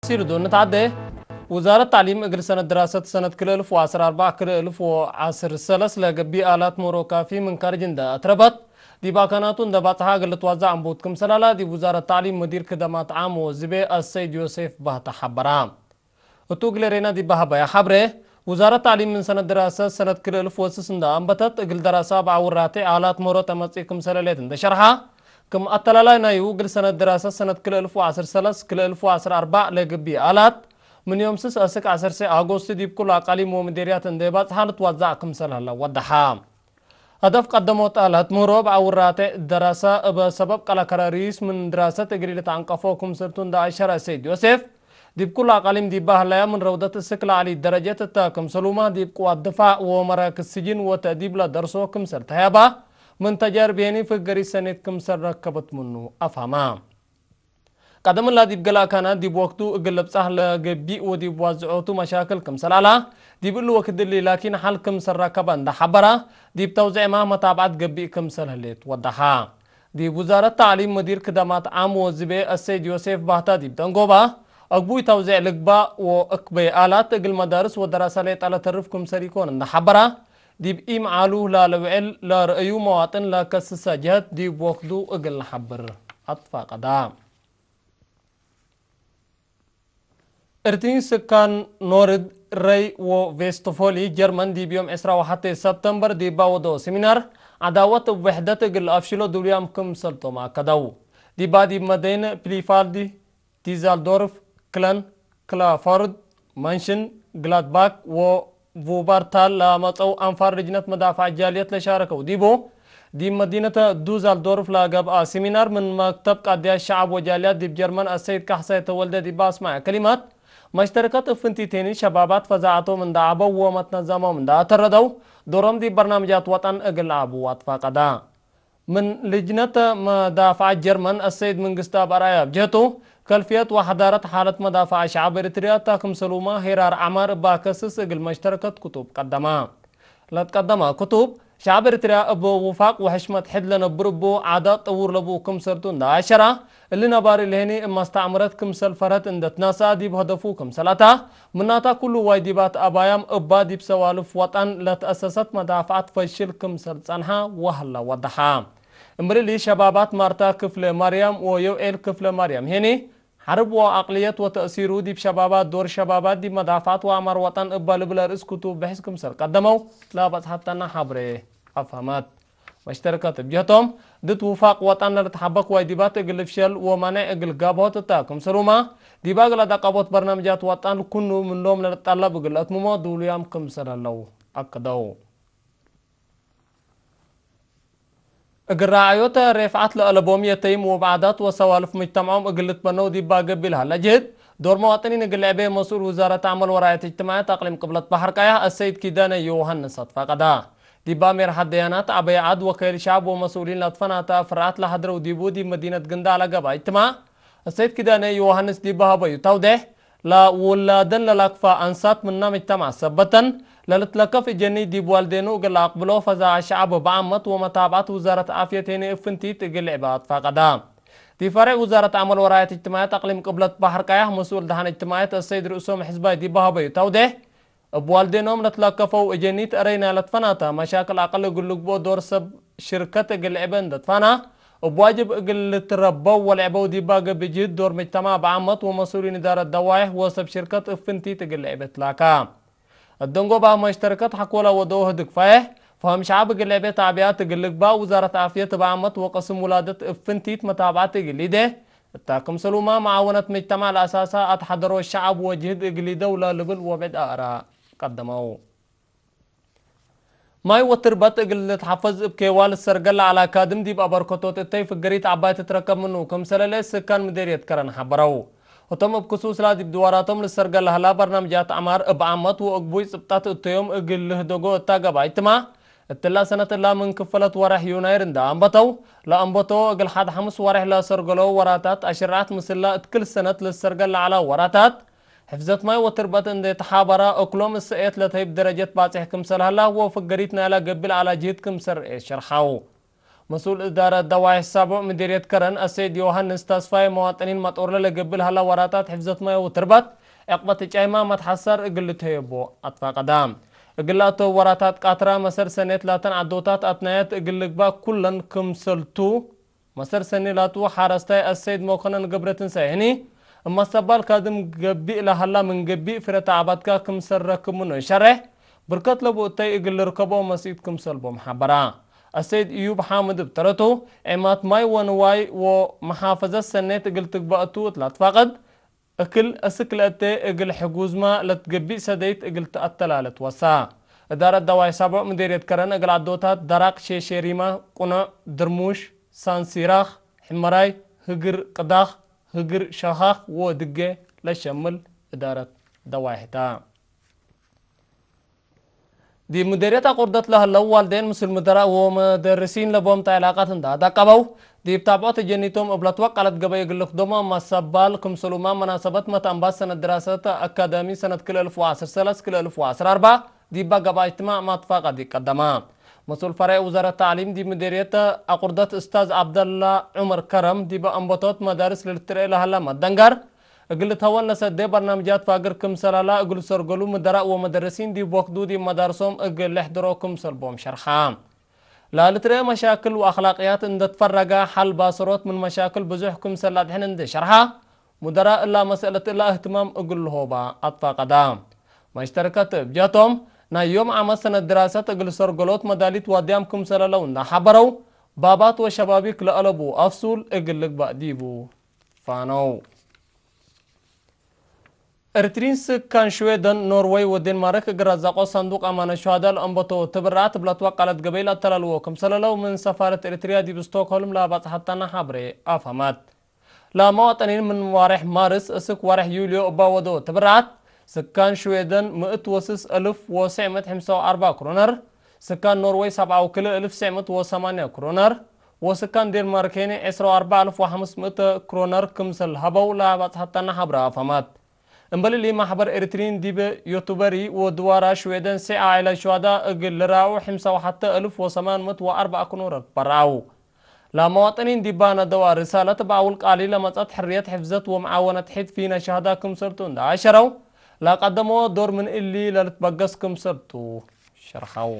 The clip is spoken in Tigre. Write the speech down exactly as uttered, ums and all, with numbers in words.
ሲሉዶ ንትዓዴ። ውዛረት ተዕሊም እግል ሰነት ድራሰት ሰነት ክልኤ እልፍ ወዐስር አርበዕ ክልኤ እልፍ ወዐስር ሰለስ ለገብእ አላት ሞሮ ካፊ ምን ካርጅ እንደ አትረበት፣ ዲብ አካናቱ እንደ ባጽሓ እግል ልትዋዛዕ እንቡት ክምሰል ዐላ፣ ዲብ ውዛረት ተዕሊም ሙዲር ክደማት ዓም ወዝቤ አሰይድ ዮሴፍ ባህተ ሐበራ። እቱ እግል ሬና ዲብ ሀበያ ሐብሬ፣ ውዛረት ተዕሊም ምን ሰነት ድራሰት ሰነት ክልኤ እልፍ ወስስ እንደ አንበተት፣ እግል ደራሰ አብ ዐውራቴ አላት ሞሮ ተመጽእ ክምሰል ሌት እንደ ሸርሐ፣ ክም አተላላይ ናዩ፣ እግል ሰነት ድራሰት ሰነት ክልኤ እልፍ ወዐስር ሰለስ፣ ክልኤ እልፍ ወዐስር አርበዕ ለገብእ አላት፣ ምን ዮም ስስ አስክ ዐሰርሴ አጎስት ዲብ ኩሉ አቃሊም ወምዴርያት እንዴ ባጽሐ ልትዋዛዕ ክምሰል ሀለ ወደሐ። ሀደፍ ቀደሞት አላት ምህሮ እብ ዐውራቴ ደራሰ እበ ሰበብ ቀለከረ ርኢስ ምን ድራሰት እግል ኢልትዐንቀፎ ክምሰልቱ እንደ አሸረ ሰይድ ዮሴፍ፣ ዲብ ኩሉ አቃሊም ዲባ ህለያ ምን ረውደት እስክ ለዐሊት ደረጀት እተ ክምሰሉመ ዲብ ቅዋት ድፋዕ ወመራክዝ ስጅን ወተእዲብ ለደርሶ ክምሰል ተህያባ፣ ምን ተጃርብ ሄኒ ፍገሪት ሰኔት ክምሰል ረከበት ምኑ አፍሀመ። ቀደም እላ ዲብ ገሌ አካናት ዲብ ወክዱ እግል ልብጻሕ ለገብእ ወዲብ ዋዝዖቱ መሻክል ክምሰል ዐላ፣ ዲብ እሊ ወክድ እሊ ላኪን ሐል ክምሰል ረከበ እንደ ሐበረ፣ ዲብ ተውዜዕመ መታብዐት ገብእ ክምሰል ህሌት ወደሐ። ዲብ ውዛረት ተዕሊም ሙዲር ክደማት ዓም ወዝቤ አሰይድ ዮሴፍ ባህተ ዲብ ደንጎበ፣ አግቡይ ተውዜዕ ልግባእ ወእክበይ አላት እግል መዳርስ ወደራሰ ሌጠ ለተርፍ ክምሰል ኢኮን እንደ ሐበረ፣ ዲብ ኢምዓሉ ላለውዕል ለርእዩ መዋጥን ለከስሰ ጀህት ዲብ ወክዱ እግል ነሐብር አትፋቀዳ። እርቲን ስካን ኖርድ ራይ ወቬስትፎሊ ጀርመን ዲብ ዮም ዕስራ ወሐቴ ሰብተምበር ዲባ ወደኦ ሲሚናር፣ ዐዳወት እብ ውሕደት እግል አፍሽሎ ዱሉያም ክምሰልቶም አከደው። ዲባ ዲብ መደይን ፕሊፋልድ፣ ዲዛልዶርፍ፣ ክለን፣ ክላፈርድ፣ መንሽን ግላድባክ ወ ቡባርታል ለመጸው አንፋር ልጅነት መዳፍዐት ጃልየት ለሻረከው ዲቡ፣ ዲብ መዲነት ዱዛልዶርፍ ለገብአ ሲሚናር ምን መክተብ ቃድያት ሸዐብ ወጃልያት ዲብ ጀርመን አሰይድ ካሕሳይ ተወልደ ዲብ አስማዐ ከሊመት፣ መሽተርከት እብ ፍንቲቴኒ ሸባባት ፈዛዐቶም እንደ ዐበው ወመትነዛሞም እንደ አተረደው፣ ዶሮም ዲብ በርናምጃት ወጠን እግል ለዐቡ አትፋቀዳ። ምን ልጅነት መዳፍዐት ጀርመን አሰይድ መንግስትኣብ አርአያ እብ ጀህቱ፣ ከልፍየት ወሐዳረት ሓለት መዳፍዐት ሸዐብ ኤሪትርያ እታ ክምሰሉመ ሄራር ዐማር እባ ከስስ እግል መሽተርከት ክቱብ ቀደመ። ለትቀደመ ክቱብ፣ ሸዐብ ኤሪትርያ እብ ውፋቅ ወሕሽመት ሕድ ለነብር እቡ ዓዳት ጠውር ለቡ ክምሰልቱ እንደ አሸራ፣ እሊ ነባሪ ለህኒ እብ መስተዕምረት ክምሰል ፈርሀት እንደ ትናሰአ ዲብ ሀደፉ ክምሰል አታ፣ ምናታ ኩሉ ዋይ ዲባት አባያም እባ ዲብ ሰዋልፍ ወጠን ለትአሰሰት መዳፍዐት ፈሽል ክምሰል ጸንሐ ወሀላ ወደሐ። እምር እሊ ሸባባት ማርታ ክፍለ ማርያም ወዮኤል ክፍለ ማርያም ሄኒ፣ ሐርብ ወአቅልየት ወተእሲሩ ዲብ ሸባባት ዶር ሸባባት ዲብ መዳፍዐት ወአማር ወጠን እባ ልብል አርእስ ክቱብ ብሕስ ክምሰል ቀደመው ለበጽሐተና ሐብሬ አፍሀመት። መሽተርከት እብ ጀህቶም፣ ድድ ውፋቅ ወጠን ለልትሐበክ ዋይ ዲባት እግል ልፍሸል ወማኔዕ እግል ጋብሆት እተ ክምሰሉመ፣ ዲባ እግል አዳቀቦት በርናምጃት ወጠን ኩኑ ምኖም ለልጠለብ እግል ለአትምሞ ዱሉያም ክምሰል ህለው አክደው። እግል ረዓዮተ ሬፍዓት ለአለቦም የተይም ወበዓዳት ወሰዋልፍ ሙጅተምዖም እግል ልትበነው ዲባ ገብእ ለሀለ ጅህድ፣ ዶር መዋጥኒን እግል ልዕቤ መስኡል ውዛረት አመል ወራየት እጅትማዕየት አቅሊም ቅብለት በሐር ቀያሕ አሰይድ ኪዳነ ዮሐንስ አትፋቀዳ። ዲብ አሜርሐት ደያናት አበይ ዐድ ወከይል ሸዐብ ወመስኡሊን ለትፈናተ አፍራአት ለሐድረው ዲቡ ዲብ መዲነት ግንዳዕ ለገብአ እጅትማዕ፣ አሰይድ ኪዳነ ዮሐንስ ዲብ ሀበዩ ተውዴሕ፣ ለውላደን ለላክፋ አንሳት ምና ምጅተማዕ ሰበተን፣ ለልትለከፍ እጀኒ ዲብ ዋልዴኑ እግል ለአቅብሎ ፈዛዐ ሸዐብ እብ ዓመት ወመታብዐት ውዛረት ዓፍየት ሄኒ እብ ፍንቲት እግል ልዕበ አትፋቀዳ። ዲብ ፈሬዕ ውዛረት አመል ወራየት እጅትማዕየት አቅሊም ቅብለት በሐር ቀያሕ መስኡል ደሐን እጅትማዕየት አሰይድ ርእሶም ሕዝባይ ዲብ ሀበዩ ተውዴሕ፣ እብ ዋልዴኖም ለትለከፈው እጀኒት እረይ ናይ ለትፈናተ መሻክል አቅል እግል ልግብኦ ዶር ሰብ ሽርከት እግል ልዕበ እንደ ትፋና፣ እብ ዋጅብ እግል ልትረበው ወልዕበው ዲባ ገብእ ጅህድ ዶር ምጅተማዕ በዓመት ወመስኡሊን እዳረት ደዋይሕ ወሰብ ሽርከት እብ ፍንቲት እግል ልዕበ ትላካ። እደንጎባ መሽተርከት ሐኮላ ወደኦ ህድግ ፋይሕ፣ ፈሀም ሸዐብ እግል ልዕበ ተዕቢያት እግል ልግባእ ውዛረት ዓፍየት በዓመት ወቅስም ውላደት እብ ፍንቲት መታብዐት እግል ሊዴ፣ እታ ክምሰሉመ መዓወነት መጅተማዕ ለአሳሳ አትሐደሮ ሸዐብ ወጅህድ እግል ሊደው ለልብል ወብዕድ አእራ ቀደመው። ማይ ወትርበት እግል ልትሐፈዝ እብ ኬዋል ሰርገል ለዐለ አካድም ዲብ አበርከቶት እተይ ፍገሪት ዐባይ ትትረከብ ምኑ፣ ክምሰለለ ስካን ምዴርየት ከረን ሐበረው። ህቶም እብ ክሱስ ለዲብ ድዋራቶም ልሰርገል ለሀላ በርናምጃት ዐማር እብ ዓመት ወእግቡይ ጽብጠት እተዮም እግል ልህደጎ እታ ገብአ እጅትማዕ፣ እትላ ሰነት እላ ምን ክፈለት ወሬሕ ዩናይር እንደ አንበተው፣ ለአንበቶ እግል ሐድ ሐምስ ወሬሕ ለሰርገለው ወራታት አሽርዓት ምስላ እት ክል ሰነት ልሰርገል ለዐለ ወራታት፣ ሕፍዘት ማይ ወትርበት እንዴ ተሓበረ፣ እክሎም እሰኤት ለተህይብ ደረጀት ባጽሕ ክምሰል ሀላ ወፍገሪት ናይላ ገብእ ለዐለ ጅህድ ክምሰል ርኤ ሸርሐው። መስኡል እዳረት ደዋይ ሕሳቦ ምዴርየት ከረን አሰይድ ዮሐንስ ተስፋዬ፣ መዋጠኒን መጦርለ ለገብእ ለሀላ ወራታት ሕፍዘት ማይ ወትርባት ዕቅበት እጫይማ መትሐሰር እግል ልትሀየቦ አትፋቀዳ። እግል ለአተው ወራታት ቃትራ መሰር ሰኔት ላተን ዐዶታት አትናየት እግል ልግባእ ኩለን ክምሰልቱ መሰር ሰኒ ላቱ ሓረስታይ አሰይድ መኮነን ገብረትንሳኤ ህኒ፣ እብ መስተቅባል ካድም ገብእ ለሀላ ምን ገብእ ፍረ ተዕባትካ ክምሰል ረክብ ምኑ ሸሬሕ፣ ብርከት ለቡ እተይ እግል ልርከቦ መስኢት ክምሰል ቦም ሐበራ። አሰይድ እዩብ ሓምድ እብ ተረቱ፣ ዔማት ማይ ወንዋይ ወመሓፈዘት ሰኔት እግል ትግበእ ቱ እት ለአትፋቅድ፣ እክል እስክ ለእቴ እግል ሕጉዝማ ለትገብእ ሰደይት እግል ተአተላለት ወሳ። እዳረት ደዋይ ሳቦዕ ምዴርየት ከረን እግል ዐዶታት ደራቅ፣ ሼሼሪማ፣ ቁኖዕ፣ ድርሙሽ፣ ሳንሲራክ፣ ሕመራይ፣ ህግር ቅዳክ፣ ህግር ሸኻክ ወድጌ ለሸምል እዳረት ደዋይ ህታ። ዲብ ምዴርየት አቁርደት ለህለው ዋልዴን ምስል ምደራእ ወመደርሲን ለቦም ተዕላቀት እንዳ አዳቀበው፣ ዲብ ታብዖት እጀኒቶም እብ ለትወቀለት ገበይ እግል ልክዶሞ መሰባል ክምሰሉማ መናሰበት መትአንባት ሰነት ድራሰት አካዳሚ ሰነት ክልኤ እልፍ ወዐስር ሰለስ ክልኤ እልፍ ወዐስር አርበዕ ዲባ ገብአ እጅትማዕ መትፋቀድ ይቀደማ። መስኡል ፈሬዕ ውዛረት ተዕሊም ዲብ ምዴርየት አቁርደት እስታዝ ዐብደላ ዑመር ከረም፣ ዲበ አንበቶት መዳርስ ለልትረኤ ለሀላ መደንጋር፣ እግል ልትሀወን ለሰዴ በርናምጃት ፋግር ክምሰል ሀላ እግል ሰርገሉ፣ ምደራእ ወመደርሲን ዲብ ወክዱ ዲብ መዳርሶም እግል ልሕድሮ ክምሰል ቦም ሸርሐ። ለልትረኤ መሻክል ወአክላቅያት እንደ ትፈረገ፣ ሐል ባሰሮት ምን መሻክል ብዙሕ ክምሰል ለአድሕን እንዴ ሸርሐ፣ ሙደራእ እላ መሰእለት እላ እህትማም እግል ልሆባ አትፋቀዳ። መሽተርከት እብ ጀቶም፣ ናይ ዮም ዓመት ሰነት ድራሰት እግል ሰርገሎት መዳሊት ዋድያም ክምሰል ዐለው እንዳ ሐበረው፣ ባባት ወሸባቢክ ለአለቡ አፍሱል እግል ልግባእ ዲቡ ፋነው። ኤሪትሪን ስካን ሽዌደን፣ ኖርወይ ወዴንማርክ እግል ረዛቆ ሳንዱቅ አማነት ሹሃዳ ለአንበተው ትብርዓት እብ ለትወቀለት ገበይ ለአተላልዎ ክምሰል ዐለው ምን ሰፋረት ኤሪትርያ ዲብ ስቶክሆልም ለአባጽሐተነ ሐብሬ አፍሀመት። ለመዋጠኒን ምን ዋሬሕ ማርስ እስክ ዋሬሕ ዩልዮ እባ ወደው ትብርዓት፣ ስካን ሽዌደን ምእት ወስስ እልፍ ወስዕ ምእት ሕምሳ ወአርበዕ ክሮነር፣ ስካን ኖርወይ ሰብዓ ወክልኤ እልፍ ስዕ ምእት ወሰማንያ ክሮነር፣ ወስካን ዴንማርክ ሄኒ ዕስራ ወአርበዕ እልፍ ወሐምስ ምእት ክሮነር ክምሰል ሀበው ለአባጽሐተነ ሐብረ አፍሀመት። እምበል እሊ፣ ማሕበር ኤሪትሪን ዲብ ዮቱበሪ ወድዋራ ሽዌደን ሴዕ ዓኢላት ሹሃዳ እግል ልራዑ ሕምሳ ወሐተ እልፍ ወሰማን ምእት ወአርበዕ ክሮነር በርዐው። ለመዋጠኒን ዲባ ነደዋ ርሳለት እብ አውል ቃሊ ለመጽአት ሕርየት፣ ሕፍዘት ወመዓወነት ሒድ ፊነ ሸሃዳ ክምሰልቱ እንዳ አሸረው፣ ለቀደሞ ዶር ምን እሊ ለልትበገስ ክምሰልቱ ሸርሐው።